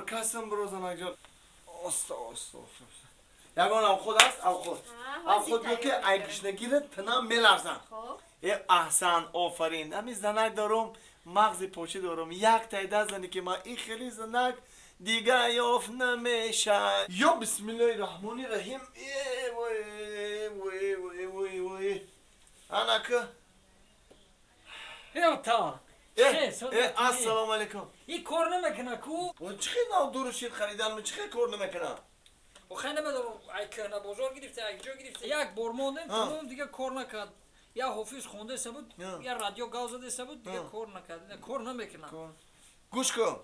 Оркастрам биро, занакҷон. Оста, оста, оста. Ягон авход аст? Авход. Авход биё, ки ай гушнагират тинам меларзам. Э, аҳсан, офарин. Ҳамин занак дорум, мағзи почӣ дорум. Як тайда зане, ки ман ин хели занак дига ёфт намешад. Ё бисмиллоҳи раҳмони раҳим. Э, вой, вой, вой, вой, вой. Анака. Ята. Э, э, ассалому алайкум. И кор намекуна ку? Чӣ хел нав дуру шир харидан, чӣ хел кор намекуна? Охай, намедонам, ай кӯҳна бозор гирифта, ай ҷо гирифта. Як бор мондем, тамом, дига кор накард. Я ҳофиз хондаеса буд, я радио гав задаеса буд, дига кор накард. Кор намекуна. Гӯш кун.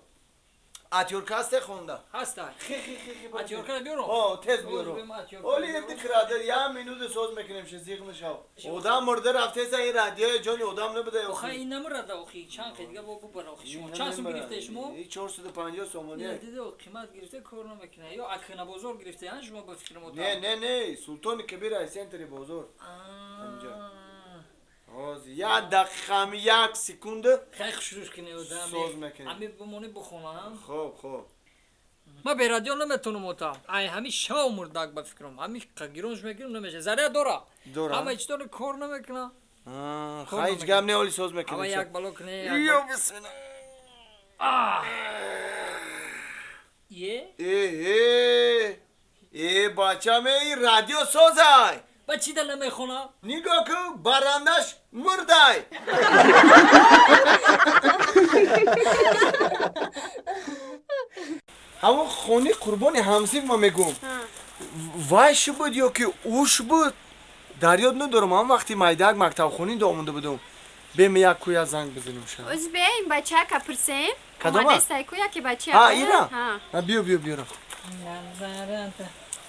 Атёрка ҳасте хонда? Ҳаста. Хе, хе, хе, хе. Атёрка биёрам? О, тез биёрам. Оли ерди крадер, я минута соз мекунем, ше зиқ нашав. Одам мурда рафтеса, ин радиои ҷони одам набуда. Охай, ин намурада, охи, чанд хе дига бо бубара, охи. Шумо чанд сум гирифта шумо? 450 сомонӣ. Дида, қимат гирифта, кор намекуна. Ё акна бозор гирифта, ян шумо ба фикри мо? Не, не, не, Султони Кабир ай центри бозор. Ҳамҷа. Ҳозир як дақиқа, ҳами як секунда. Хай, хушрӯш кунӣ, одам. Соз мекунем. Ҳами бимонӣ, бихонам. Хоб, хоб. Ман бе радио наметонам, ота. Ай ҳами шав мурдак, ба фикрам. Ҳами гиронш мегирам, намеша. Заряд дора. Дора. Ҳама чӣ дора, кор намекуна. Хай, ҳеҷ гап не, оли соз мекунем. Ама як бало кунӣ. Ё бисмилла. Е? Э, э, бачам, эй, радио созай. Ба чӣ да намехонам? Нигоҳ кун, барандаш мурдай. Ҳамон хони қурбони ҳамсиф, ма мегӯм, вайш буд ё ки уш буд, дар ёд надорам. Ҳам вақти майдаак мактабхонӣ омода будум. Беми, як кӯя занг бизанем ша. Оз биёем, бачака пурсем. Кадома? Омадестай ку яки бача. Ҳа, ира. Биё, биё, биёра.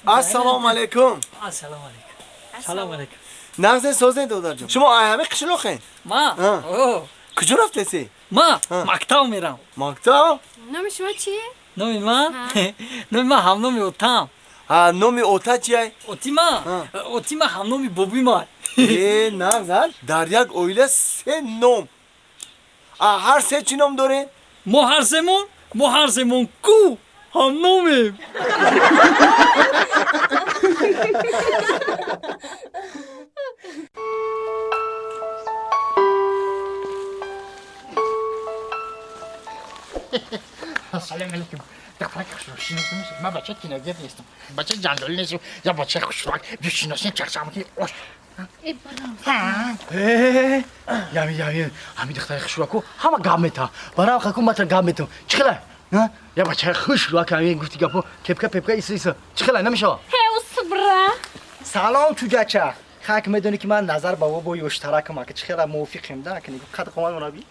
Ассалому алайкум. Ассалому алайкум. Салом алайкум. Нағзе, созен, додарҷон? Шумо ай ҳами қишлоқен? Ма? Куҷо рафтеси? Ма мактаб мерам. Мактаб? Номи шумо чи? Номи ман? Номи ман ҳамноми отам. Ҳа, номи ота чиай? Оти ма? Оти ма ҳамноми боби ман. Э, нағз, дар як оила се ном. А ҳар се чӣ ном дорем? Мо ҳар семон? Мо ҳар семон ку ҳамномем. Салом алейкум. Духтарак хушрӯ шиносем. Ман бача киногир нестам. Бача ҷанҷолӣ нестам. Я бачаи хушрӯак бишиносем, чақчақ мекунем. Ош. Э, барам. Ями, ями, ҳами духтари хушрӯаку ҳама гап мета. Барам хаку мата гап метам. Чӣ хела? Я бачаи хушрӯак ҳами гуфти гапо кепка пепка иса иса. Чӣ хела намешава? Ҳе, усбра. Салом, чуҷача. Хак медонӣ, ки ман назар ба бо ёштаракам, ака чӣ хела мувофиқем да, ака қад қомат мураби.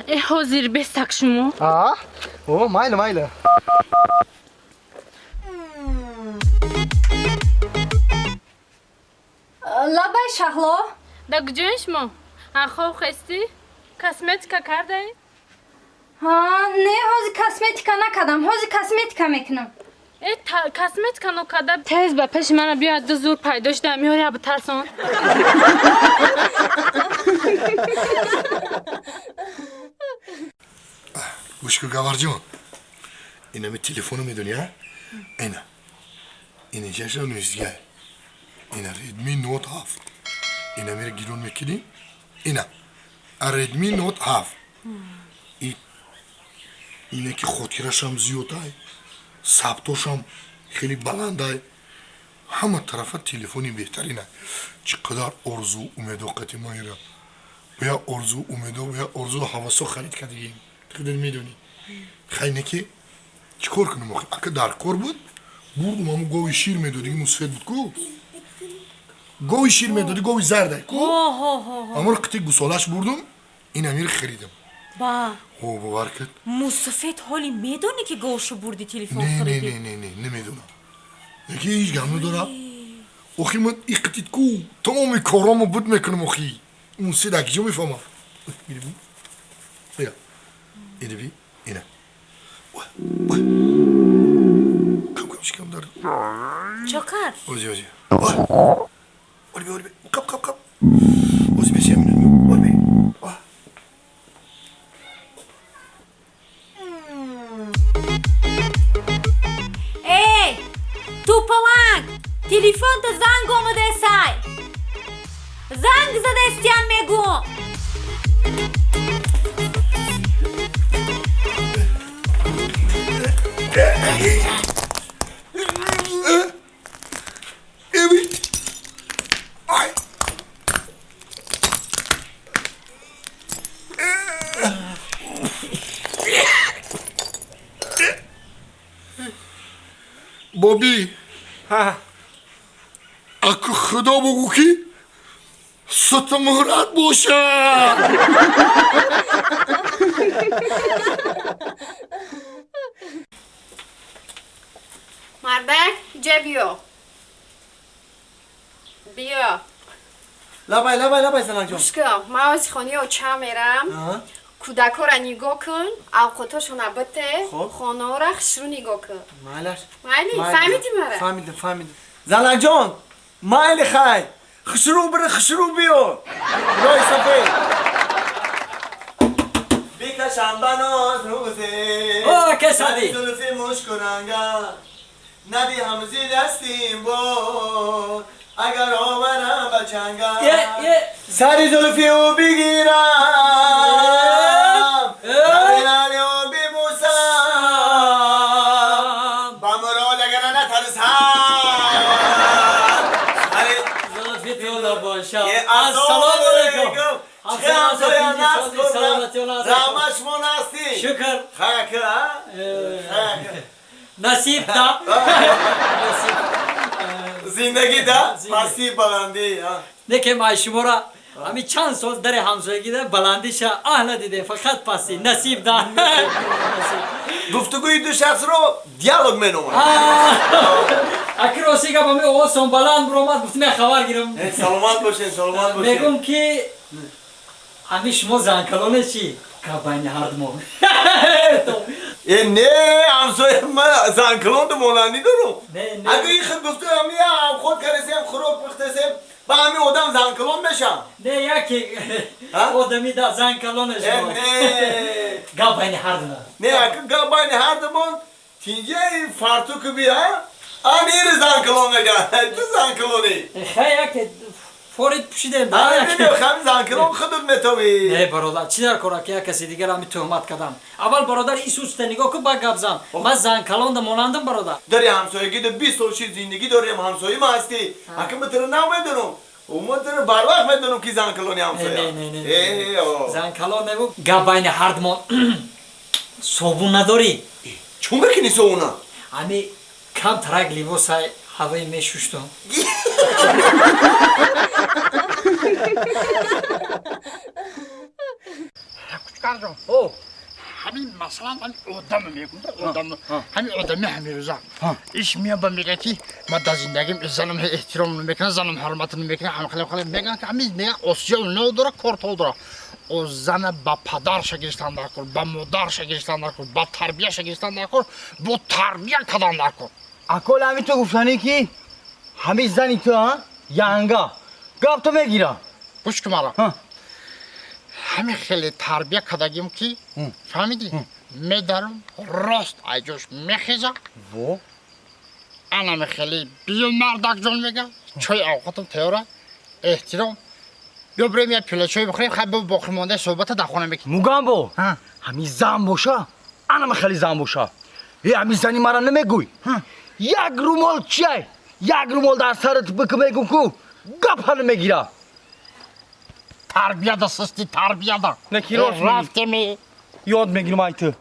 Э, ҳозир бесак шумо. А? О, майли, майли. Лабай, Шаҳло. Да куҷои шумо? Хоб хестӣ? Косметика кардаӣ? Ҳа, не, ҳозир косметика накардам, ҳозир косметика мекунам. Э, косметика нокарда тез ба пеши мана биёяд, ду зур пайдо шуда меоря, битарсон. Гӯш кун, Гаварҷон, инами телефону медонӣ, а? Ина иничаша нӯзгай, ина Redmi Note 7, ина мера гирон мекунӣ, ина Redmi Note 7, ине ки хотирашам зиёдай, сабтошам хеле баландай, ҳама тарафа телефони беҳтарина. Чӣ қадар орзу умедо қати ма ира я орзу умедо я орзу ҳавасо харид кардагим, худат медонӣ. Хай, не ки чӣ кор кунам охи? Ака дар кор буд, бурдум, ҳамун гови шир медодиги мусфед буд ку, гови шир медоди, гови зардай ку, ҳамонро қити гусолаш бурдум, ин амир харидам. Ба. О, бовар кард. Мусафед ҳоли медонӣ, ки говшу бурди, телефон Не, не. харидӣ? Не, не, не, намедонам. Яки ҳеҷ гап надорам охи, ман иқтид ку тамоми коромо буд мекунам охи, мусфед акиҷо мефаҳмам. Бия, ина би, ина кам кам шикам дард. Чо кард? Ози, ози. Оли би, оли би, қап, қап, қап. Ози беси амина. Оли би. Телефонта занг омадесай. Занг задестян мегум. Боби, аку худо бугӯ ки сутмуҳрат бошад. Мардак, ҷа биё. Биё. Лабай, лабай, лабай, занакҷон. Гӯш кун, ман ози хонаи оча мерам. Кӯдакҳоро нигоҳ кун, авқотошона бите, хонаҳоро хушрӯ нигоҳ кун. Майлаш. Майли, фаҳмидӣ мара? Фаҳмидам, фаҳмидам. Занакҷон, майли хай. Хушрӯ бири, хушрӯ биё. Роҳи сафед. Бикашам ба ноз рӯзе. О, касади. Зулфи мушкуранга. Надиҳам зи дастим бод. Агар оварам ба чанга. Сари зулфи ӯ бигирам. Лали ӯ бибусам. Ба мурод агар натарсам. Сари зулфи ту бошам. Ассалому алайкум. Раҳмат, шумо ҳастӣ? Шукр. Хайр, насиб да. Зиндагӣ да, пастӣ баландӣ. Не ки ман шуморо ҳамин чанд сол дари ҳамсоягӣ да баландиша аҳла дидем, фақат пастӣ насиб да. Гуфтугӯи ду шахсро диалог меноманд. Аки рости гап ҳамин овозтон баланд буромад, гуфтем як хабар гирам. Саломат бошед, саломат бошед. Мегӯм ки ҳамин шумо занкалоне чӣ? Гап байни ҳардумо. Э, не, ҳамсоя, ман занкалонду монандӣ дорум. Агар ин хел гуфту ҳами ход кардесем, хӯрок пухтесем, ба ҳамин одам занкалон мешам. Не, яке одами да занкалоне шумо. Не. Гап байни ҳардумо. Не, ака гап байни ҳардумон тинҷаи фартуку би, а? Амири занкалон мегӯяд. Ту занкалонӣ. Хай, яке форид пӯшидем. Ҳамин занкалон худут метавӣ. Не, бародар, чӣ дар кора ки як каси дигар ҳамин туҳмат кардам. Аввал бародар исуста нигоҳ кун, баъд гап зан. Ман занкалонда монандам, бародар. Дари ҳамсоягӣ да 20 сол шид зиндагӣ дорем, ҳамсоя ма ҳастӣ. Ака ма туро нав медонам. Ма туро барвақт медонам ки занкалони ҳамсоя. Не, занкалон небу. Гап байни ҳардумон. Собун надорӣ? Чун мекунӣ собуна? Ҳами кам тарак либосай ҳавои мешуштум. Кучкарҷон, ҳамин масалан ҳамин одам мегӯм, одам ҳамин одами ҳамирӯза иш меяба мегӯяд ки ман дар зиндагим занам эҳтиром намекунад, занам ҳурмат намекунад, ҳамхеле мегӯянд ки ҳамин мегӯянд осиё надора, кор дора. О зана ба падарша гирифтан дар кор, ба модарша гирифтан дар кор, ба тарбияша гирифтан дар кор, бо тарбия кадан дар кор. Акол ҳамин ту гуфтанӣ ки ҳамин зани ту янга гап ту мегира. Гӯш кун мара. Ҳамин хеле тарбия кардагим ки фаҳмидӣ, медарам рост айҷош мехеза. Во анами хеле биё мардакҷон мега, чой авқотам тайёра, эҳтиром. Биё бирем як пиёла чой бихӯрем, хай бо боқимондаи суҳбата дар хона мекунем. Мугамбо, ҳамин зан боша, анама хеле зан боша. Э, ҳамин зани мара намегӯй. Як румол чай, як румол дар сарат бик мегӯм ку гапа намегира. Тарбияда систи, тарбияда. Не ки рост рафтеми. Ёд мегирам ай ту.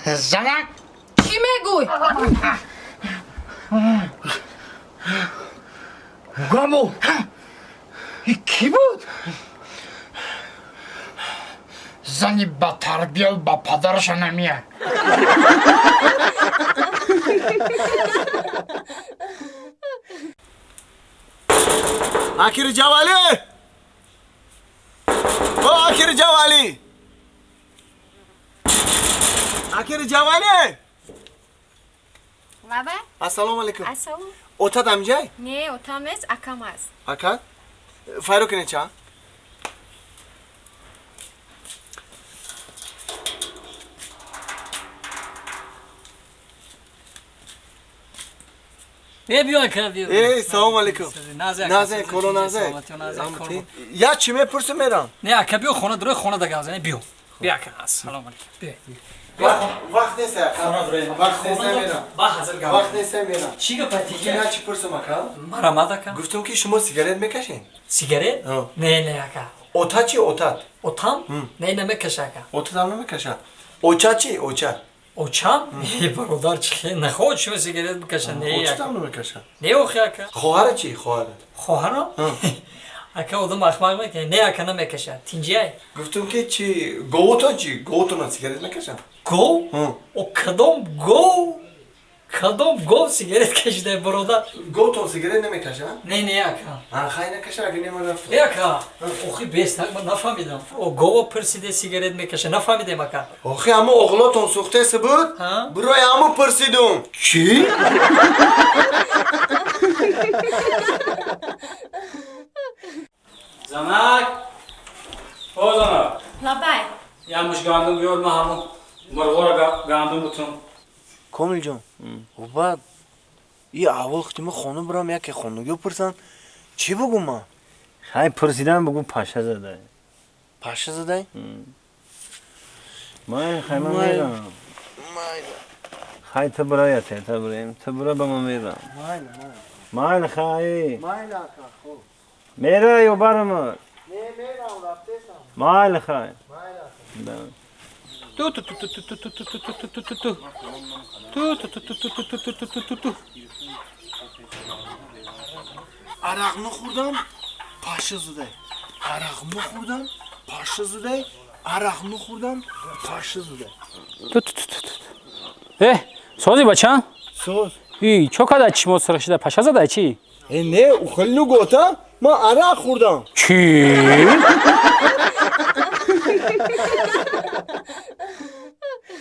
Занак. Чӣ мегӯй? Гамо, кӣ буд? Зани ба тарбия ба падараша намеяд. Акири Ҷавалӣ! О, Акири Ҷавалӣ! Акири Ҷавалӣ! Лаба? Ассалому алайкум. Ассалом. Отат ҳамҷай? Не, отам нест, акам аст. Ака? Файро кунед ча? Не биё ака, биё. Эй, салом алейкум. Назе, Назе, коро назе. Я чӣ мепурсам мерам? Не ака, биё хона, дурои хона да гап занем, биё. Биё ака, ассалому алейкум. Биё. Вақт нест ака. Вақт нест мерам. Ба ҳазир гап. Вақт нест мерам. Чӣ гап айтӣ? Гуфтам я чӣ пурсам ака? Марамад ака. Гуфтам ки шумо сигарет мекашед? Сигарет? Не, не ака. Ота чӣ отат? Отам? Не, намекаша ака. Отатам намекаша. Оча чӣ? Оча. Очам? Э, бародар, чӣ нахоҳад шумо сигарет бикаша? Не, Очатам намекаша. Не, охи ака. Хоҳара чӣ? Хоҳара. Хоҳарам? Ака, одам ахмақ мекунад. Не, ака, намекаша. Тинҷиай. Гуфтам ки чӣ говотон чӣ? Говотона сигарет мекашам? Гов? О, кадом гов? Кадом гов сигарет кашида, бародар? Говтон сигарет намекаша? Не, не, ака. А, хай накаша, агар не ман рафтам. Не, ака. Охи бес, ман нафаҳмидам. О, гова пурсиде сигарет мекаша, нафаҳмидем, ака. Охи ҳамо оғлотон сӯхтеса буд? Бирои ҳамо пурсидум. Чӣ? Занак! О, занак! Лабай. Я муш гандум биёр, ман ҳамон мурғоро гандум бутум. Комилҷон, баъд и аввал хутима хона бирам, яке хонагиё пурсанд, чӣ бугум ман? Хай, пурсидан бугу паша задай. Паша задай? Май, хай, ман мерам. Хай, ту бира, яте, ту бираем. Ту бира, ба ман мерам. Майли, майли. Майли, хай. Майли, ака, хуб. Мера ё барамад? Не, мерам, рафтесам. Майли, хай. Майли, ака. Да. Ту ту ту ту ту ту ту ту ту ту ту ту. Ту ту ту ту ту ту ту ту ту ту ту. Арақ нахӯрдам, паша задай. Арақ нахӯрдам, паша задай. Арақ нахӯрдам, паша задай. Ту ту ту ту. Э, сози бача? Соз. И, чо када чимо сирх шида паша задай чӣ? Э, не, ухел нугота, ман арақ хӯрдам. Чӣ?